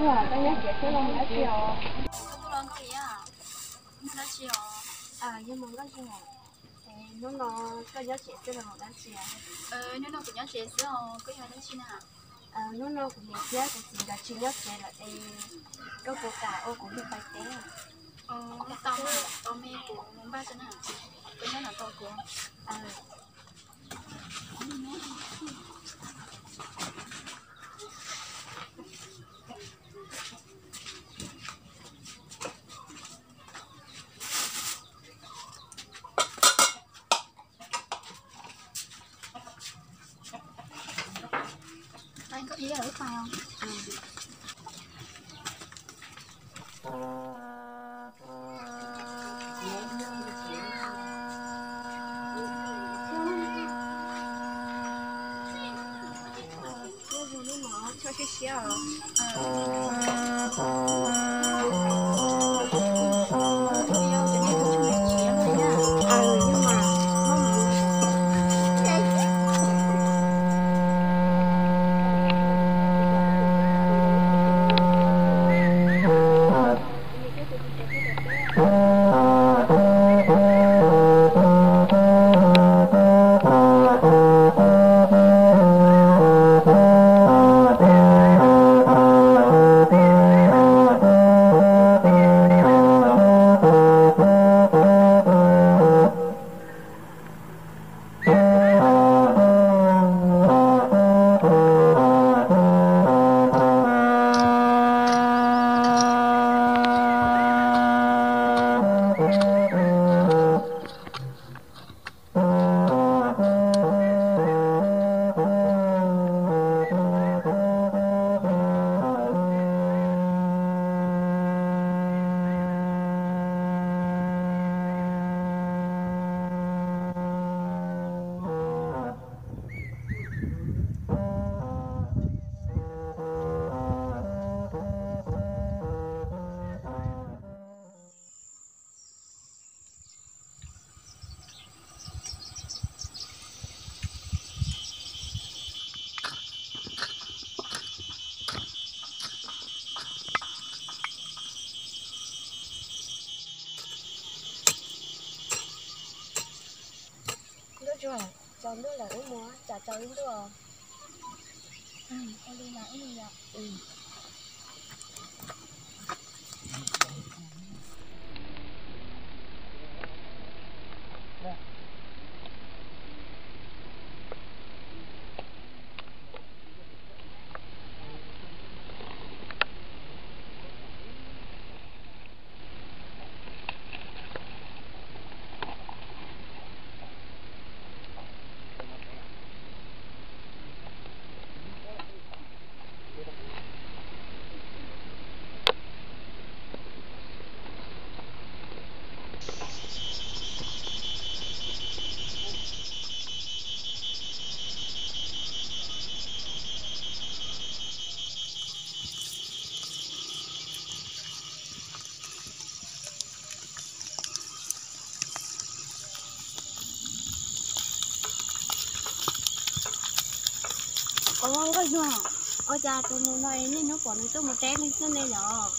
Koj nyob tsev xwb los mus dab tsi os? Koj tuaj los nkauj Iab, mus dab tsi os? Yog mas nkauj Iab, hnub no koj nyob tsev xwb los mus dab tsi? Hnub no kuv nyob tsev xwb os, koj yog dab tsi na? Hnub no kuv niam thiab kuv txiv nkawd tsis nyob tsev lawm es koj puas kam ua kuv lig pais teb? Tau, tau me, kuv mus npaj tso na, koj nyob no tos kuv. Nkauj Zuag, tsaus ntuj lawm wb mus, tsam tsaus wb ntuj os. Ua li mas wb mus yom. Ua, Nkauj Zuag, ua cas tus nus no es niaj hnub pom nws tuaj mus teb li xwb ne yom?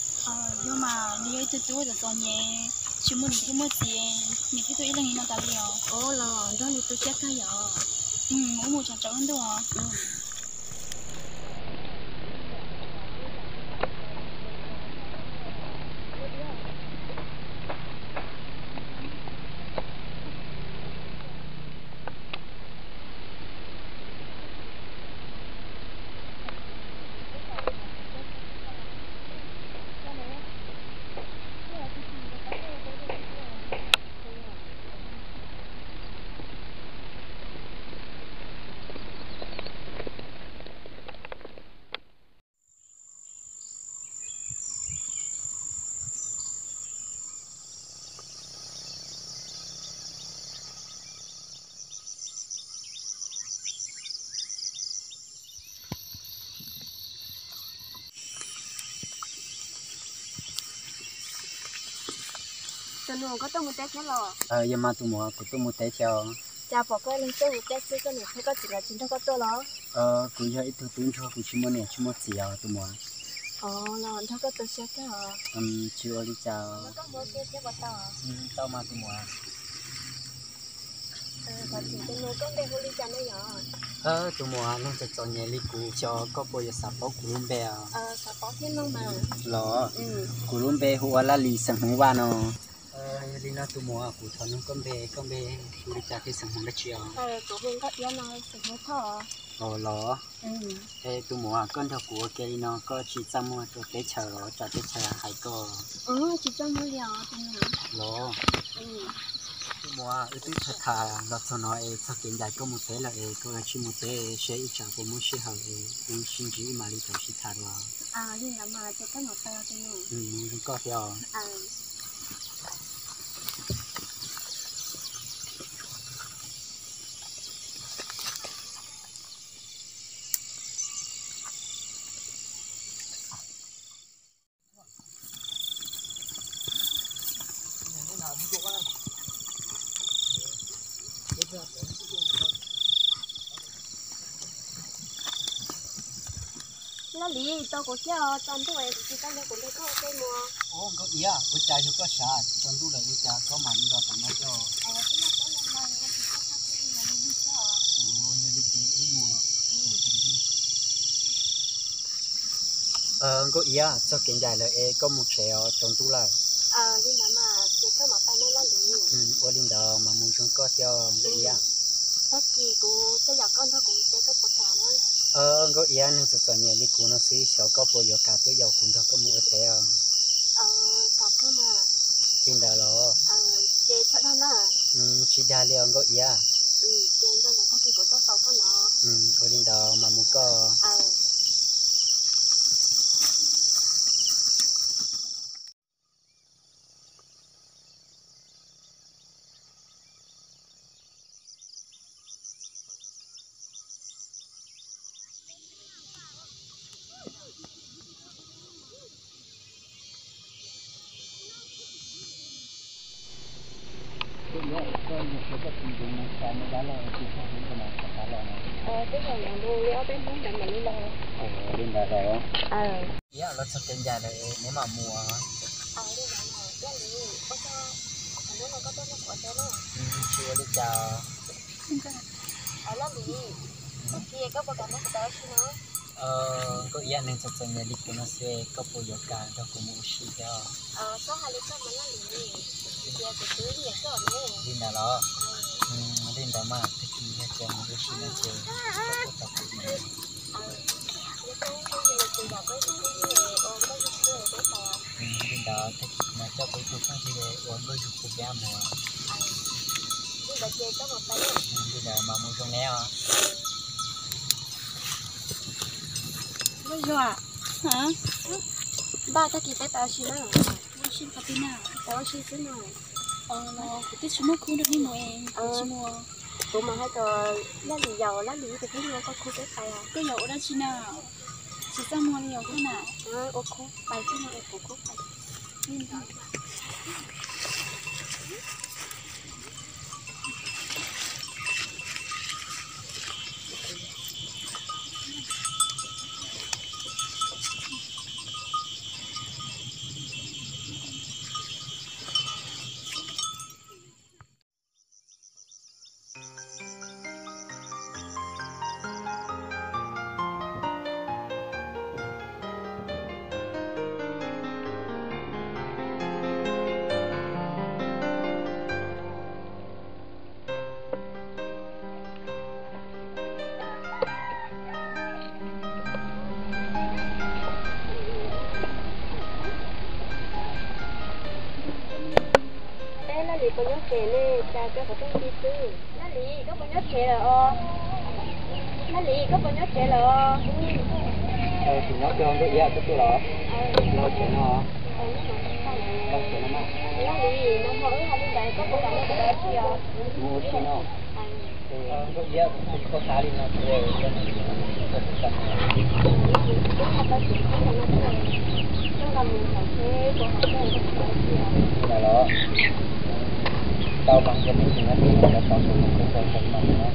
Yog mas, nws yog ib tug tub txom txom nyem, tsis muaj niam thiab muaj txiv, nws thiaj tuaj ib leeg li no tas li os. Ua los nrog nws tu siab kawg yom. Wb mus tsam tsaus wb ntuj os. Tus nus, koj tuaj mus teb thiab los? Yog mas tus muam, kuv tuaj mus teb thiab os. Cas pom koj ib leeg tuaj mus teb xwb, koj niam thiab koj txiv nkawd tsis nrog koj tuaj los? Kuv yog ib tug tub ntsuag, kuv tsis muaj niam tsis muaj txiv os tus muam. Los nrog koj tu siab kawg os. Tsis ua li cas. Koj mus ua ke thiab puas tau? Tau mas tus muam. Thaum chiv tus nus koj npe hu li cas na yom? Tus muam, neeg txom txom nyem li kuv xyov koj puas yuav xav paub kuv lub npe os? Xav paub thiab no mas. Los, kuv lub npe hu ua Laj Lis xeem Hmoob Vaj no. Yog li no tus muam, kuv thov nug koj npe, koj npe hu li cas thiab xeem Hmoob dab tsi os? Kuv hu Nkauj Iab no, xeem Hmoob Thoj. Los, es tus muam, koj nrog kuv ua ke li no koj tsis txaj muag rau teb chaws los tsam teb chaws hais koj? Tsis txaj muag li os tus muam. Los, tus muam, wb twb tham tham los txog no es txog kev ncaim koj mus teb lawm es koj kav tsij mus teb seb ib tsam puas muaj sij hawm es wb sib ntsib wb mam li tau sib tham dua. Li ntawd mas ces koj mam pais os tus muam. Mus zoo koj thiab os. Laj Lis, tos kuv thiab os, tsaus ntuj es kuv tsis tau nrog kuv nrog koj ua ke mus. Nkauj Iab, ua cas yog koj sav, tsaus ntuj lawm ua cas koj mam li los tom no thiab? Yog li ces wb mus. Nkauj Iab, txog kev ncaim lawm es koj mus tsev os, tsaus ntuj lawm. Ua li ntawd mas mus zoo koj thiab Nkauj Iab. Tag kis kuv tuaj yaum koj nrog kuv mus teb koj puas kam na? Nkauj Iab, neeg txom txom nyem li kuv no xwb xyov koj puas yuav kam tuaj yaum kuv nrog koj mus ua teb os? Li ntawd los? Ces txhob dag na. Tsis dag li os Nkauj Iab. Ces nco ntsoov tag kis kuv tuaj tos koj no. Ua li ntawd mas mus koj. Twb yog yuav mus li ob peb hnub ntawd mam li los. Iab, los txog kev ncaim lawm neb mam mus. Tsis ua li cas. Nkauj Iab, neeg txom txom nyem li kuv no xwb koj puas yuav kam nrog kuv mus ua si thiab? Li ntawd los? Li ntawd mas tag kis yog tias mus ua si no ces koj tuaj tos kuv. Li ntawd tag kis mas coj kuv ib tug phooj ywg ua nkauj zug kuv peb mus. Li ntawd mas mus zoo neb os. Nkauj zug, npaj tag kis peb pais ua si na. Ua si qhov twg na? Pais ua si xwb na. Kuv twb tsis muaj khub nrog nej mus es kuv tsis mus. Kuv mas hais tias Laj Lis yaum Laj Lis tus phooj ywg ua khub peb pais. Koj yaum ua dab tsi na? Tsis txaj muag li os koj na. Ua khub pais xwb no es kuv khub pais. Peb Laj Lis puas nyob tsev ne, cas koj qhov rooj nti xwb? Laj Lis, koj puas nyob tsev lawm os? Laj Lis, koj puas nyob tsev lawm os? Tsis nyob, koj Nkauj Iab, koj tuaj los? Los tsev no. Los tsev no mas. Laj Lis, nag hmo wb hais li ntawd koj puas kam nrog kuv mus ua si no? Nkauj Iab, kuv tsis khuv xim li no thiab, yog li ntawd los? Tau mas, yog li ntawd ces kuv yuav tau tus mus kuv tau tus mas no.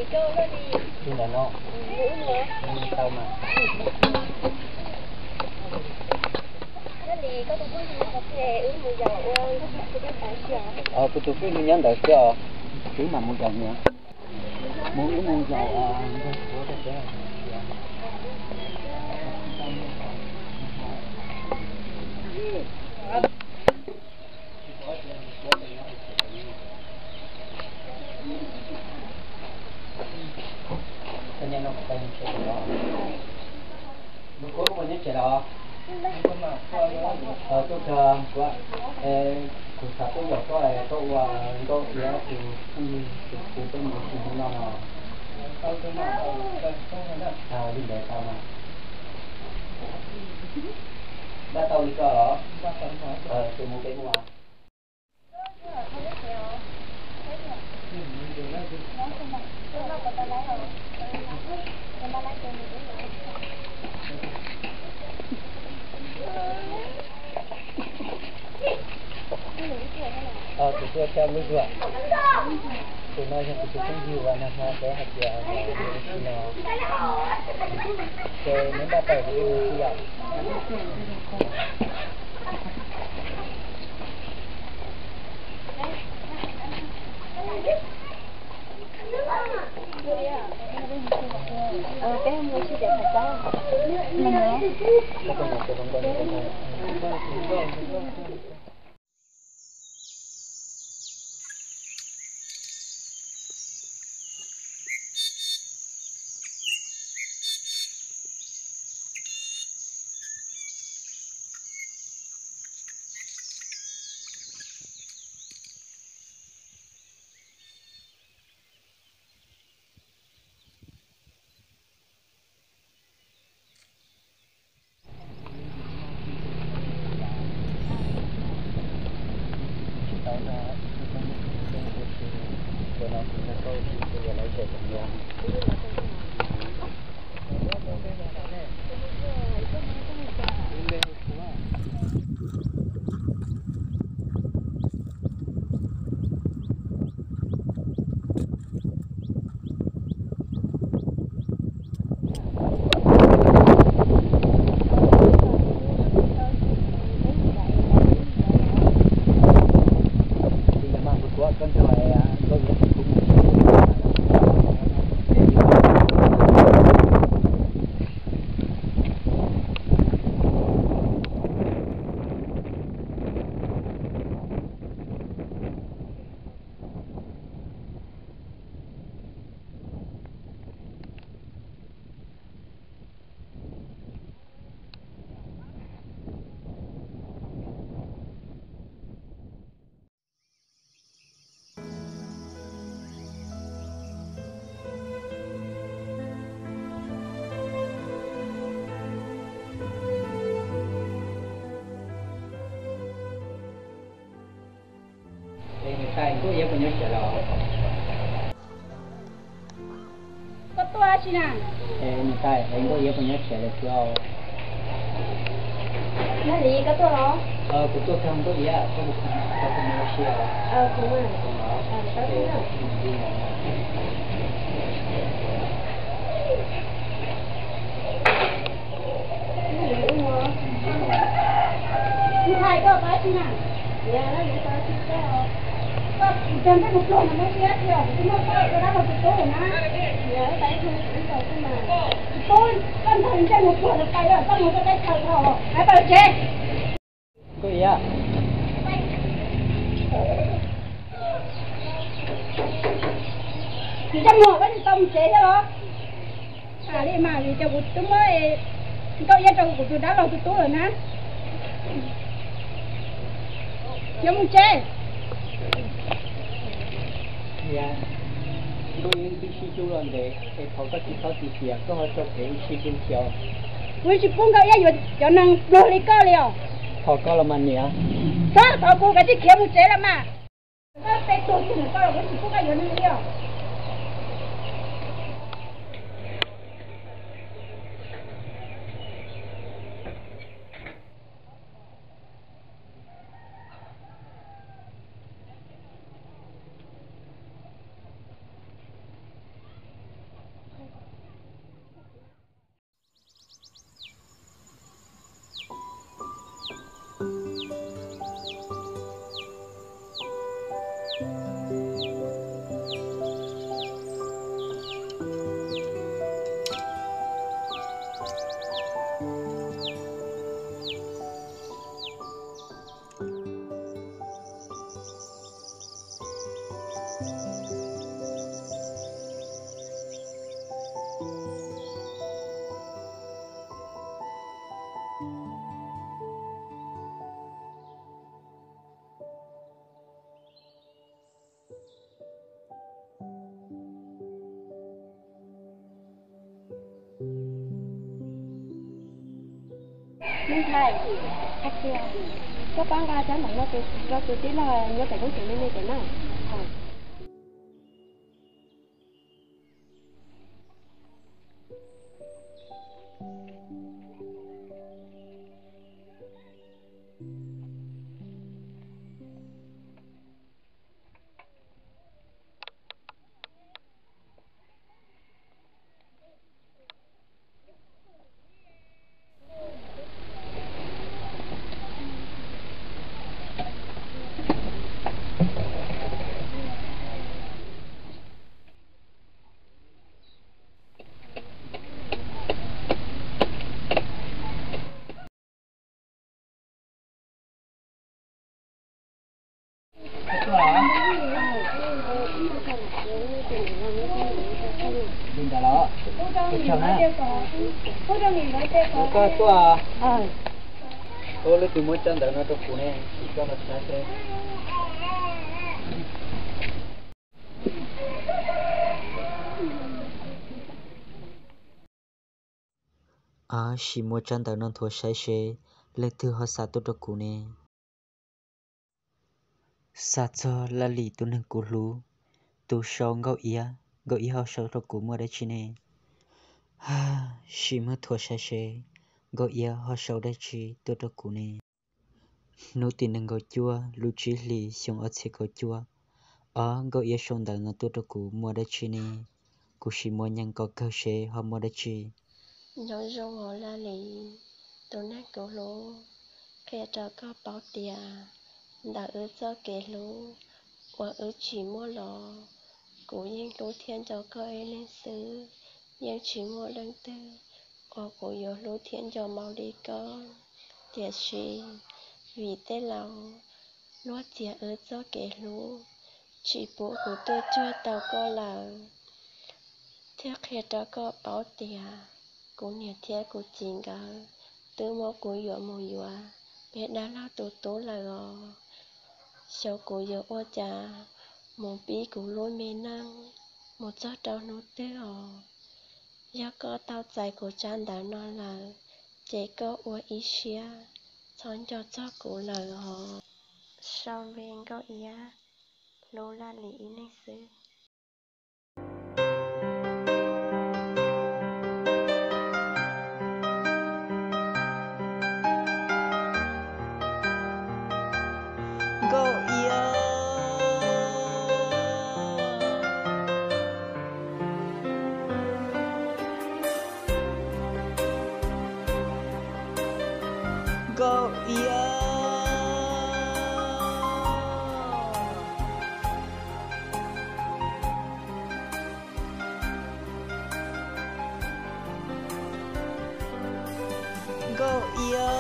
Li ntawm no tau mas. Kuv tus phooj ywg nyob ntawd xwb os, kuv mam mus zaum nyiam. Mus wb mus zaum nrog kuv. Lub kua nyob tsev los? Tuaj kawg, kuv xav tuaj yaum koj, koj ua nkauj thiab tus phooj ywg tus kuv peb mus ua si hnub no no. Li ntawd tau mas. Npaj tau li ko los? Ces mus peb mus. Kuv tuaj saib lub zuag. Tus no yog kuv tus phooj ywg uas nag hmo peb hais tias ua si no. Ces neb npaj tau kuv peb mus si yom. Es niam tais Nkauj Iab puas nyob tsev los? Koj tuaj dab tsi na? Es niam tais, es Nkauj Iab puas nyob tsev lawm xwb os? Yog li koj tuaj los? Kuv tuaj kawg Nkauj Iab, koj puas ua si os? Ntshai koj pab tsi na. Koj tus ntsej muag pluag no muab siab tiag, kuv twb muab koj ua dab laug tus tub lawm na. Tus tub, koj ntog ntsej muag pluag tus pais lawm, koj mus rau teb chaws dhau, hais pab tsev. Nkauj Iab, tus ntsej muag koj tsis tau mus tsev thiab los? Li mas vim tias kuv twb muab Nkauj Iab rau kuv tus dab laug tus tub lawm na. Yuav mus tsev. Nkauj Iab twb sib hlub los ntev es thov koj tsis txhob txi xiam, koj ho tso kev ua si pub xyaw. Kuv tsis pub Nkauj Iab yuav cov neeg pluag li koj li os. Thov koj los mas niam. Txhob thov kuv, koj tsis khiav mus tsev los mas. Koj peb tug txij ntawm koj los kuv tsis pub koj yuav neeg li os. Ntxhais, hais tias koj pab nqa tsab ntawv no rau tus tij laug nyob pem lub tsev me me pem na. Li ntawd los, koj tuaj, ua leej twg muab tsab ntawv no rau kuv ne, sim koj los saib seb. Sim muab tsab ntawv no nthuav saib seb leej twg ho xa tuaj rau kuv ne. Xa txog Laj Lim tus neeg kuv hlub, tus sau Nkauj Iab, Nkauj Iab ho sau rau kuv muaj dab tsi ne? Sim muab nthuav saib seb Nkauj Iab ho sau dab tsi tuaj rau kuv ne? Hnub tim nees nkaum cuaj lub tsib hlis xyoo ob txhiab kaum cuaj, ob Nkauj Iab sau ntawv no tuaj rau kuv muaj dab tsi ne? Kuv sim muab nyeem kom kawg seb ho muaj dab tsi. Nyob zoo os Laj Lim, tus neeg kuv hlub, qhia rau koj paub tias ntawm wb txoj kev hlub uas wb tsis muaj los, kuv yeej hlub thiab nco koj ib leeg xwb, yeej tsis muaj leej twg uas kuv yuav hlub thiab nco npaum li koj. Tiam sis vim tej laus luag txiav wb txoj kev hlub, tsis pub kuv tuaj cuag tau koj lawm, thiab qhia rau koj paub tias kuv niam thiab kuv txiv nkawd twb muab kuv yuam mus yuav peb dab laug tus tub lawm os. Xyov kuv yuav ua cas mus pib kuv lub me neej mus txog rau hnub twg os. Yog koj tau txais kuv tsab ntawv no lawm, ces koj ua ib siab txhob nco txog kuv lawm os. Sau ve Nkauj Iab, hlub Laj Lim ib leeg xwb. Nkauj Iab, Nkauj Iab. Nkauj Iab.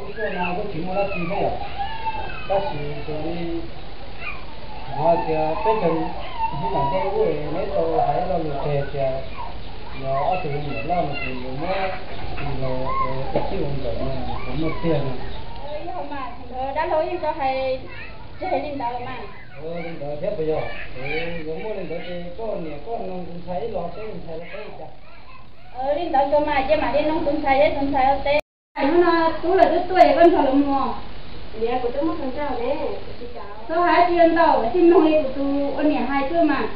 Ib tuaj no kuj tsis muaj dab tsi thiab yom, tab sis xws li kuv hais tias peb cov hnub no tej ub neb tau hais lo lus tseg tias yog ob tug me nyuam loj no ces yuav muab tis los ua txij ua nkawm no puas muaj tiag no. Dab laug yeej tau hais tseg li ntawd mas. Li ntawd thiab puas yog? Yuav muaj li ntawd ces koj niam koj nug tus ntxhais ib los seb tus ntxhais los teb li cas. Li ntawd kawg mas, cia mam li nug tus ntxhais seb tus ntxhais los teb. Hnub no tub lawv twb tuaj es koj nrog lawv mus. Niam, kuv twb muaj hluas nraug ne, kuv tsis kam. Txhob hais dab tsi ntau, tsis mloog li kuv tus ua niam hais xwb mas.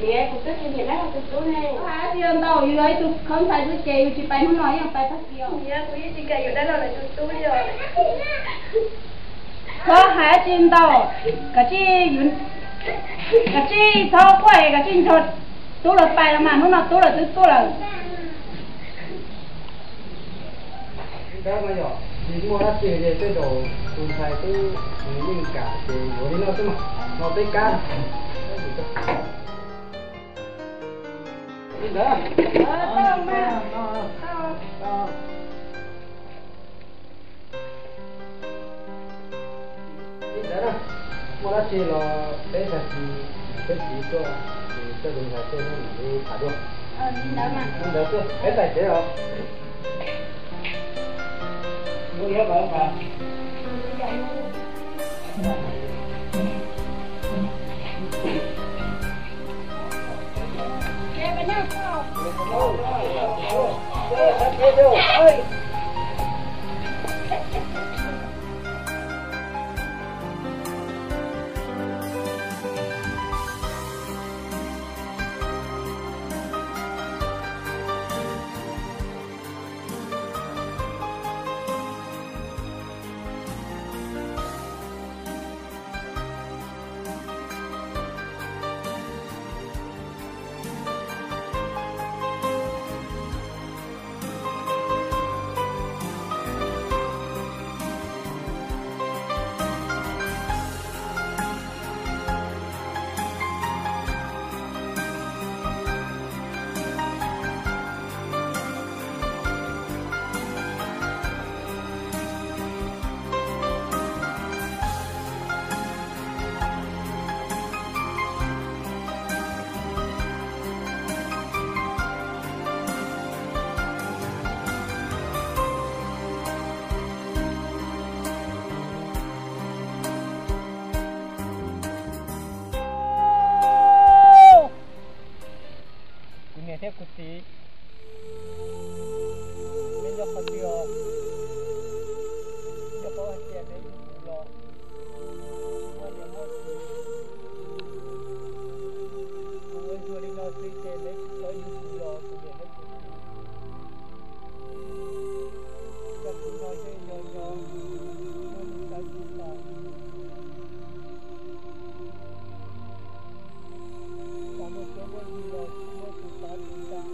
Niam, kuv twb tsis nyiam dab laug tus tub ne. Txhob hais dab tsi ntau, yus yog ib tug khaub ntxhais xwb ces yus tsis pais hnub no yeej pais tag kis os. Niam, kuv yeej tsis kam yuav dab laug lawv tus tub li os. Txhob hais dab tsi ntau, kav tsij, kav tsij txhob quaj, kav tsij nrog tub lawv pais los mas, hnub no tub lawv twb tuaj lawm. Dab mas yog tsis muaj dab tsi ces tej zaum tus ntxhais twb nws yeej kam ces yuav li no xwb mas, no peb kab. Li ntawd. Li ntawd na, muaj dab tsi los peb tag kis peb txiv tuaj, ces coj tus ntxhais tuaj nrog wb tham dua. Li ntawd xwb, peb txais tsev os. Kuv niam thiab kuv txiv, neb nyob qhov twg os? Neb paub hais tias neb yug kuv los, kuv tsis muaj niam muaj txiv. Kuv ua ntsuag li no xwb ces neb tsis txhob yug kuv los kuv niam thiab kuv txiv. Coj kuv nrog neb nco nco, muab neb txav tsis tas. Txaj muaj tsuab muaj yig los tsis muaj tus pav tus nrag.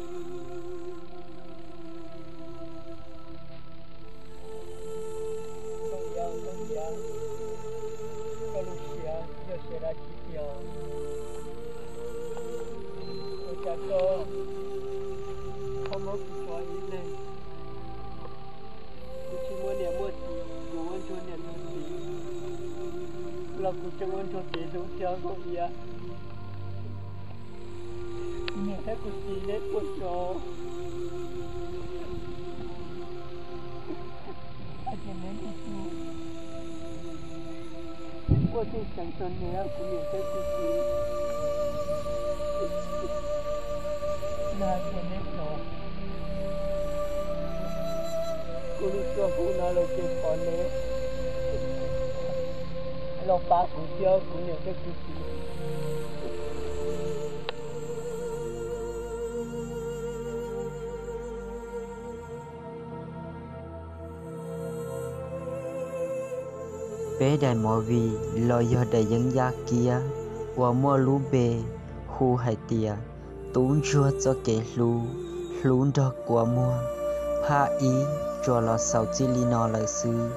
Nkauj Iab, Nkauj Iab, koj lub siab yog siab dab tsi tiag? Ua cas koj ho muab kuv tso ib leeg? Kuv tsis muaj niam muaj txiv, kuv ua ntsuag niam ntsuag txiv los kuv tseem ua ntsuag kev hlub thiab Nkauj Iab. Kuv niam thiab kuv txiv neb puas tso? Hais tias neb tus tub muaj txoj xeev rau neb, kuv niam thiab kuv txiv. Yog hais tias neb tso, kuv lub suab huv no lawm ces thov neb los pab kuv thiab kuv niam thiab kuv txiv. Peb daim movie los yog daim yeeb yaj kiab uas muaj lub npe hu hais tias Tub Ntsuag Txoj Kev Hlub, hlub nrog kua muag. Phaj ib tsuas los xaus txij li no lawm xwb.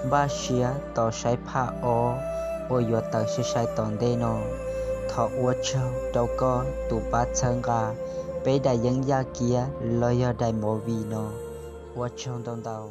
Npaj siab tos saib phaj ob uas yuav tawm sai sai tom ntej no. Thov ua tsaug rau koj tus pab txhawb nqa peb daim yeeb yaj kiab los yog daim movie no. Ua tsaug ntau ntau.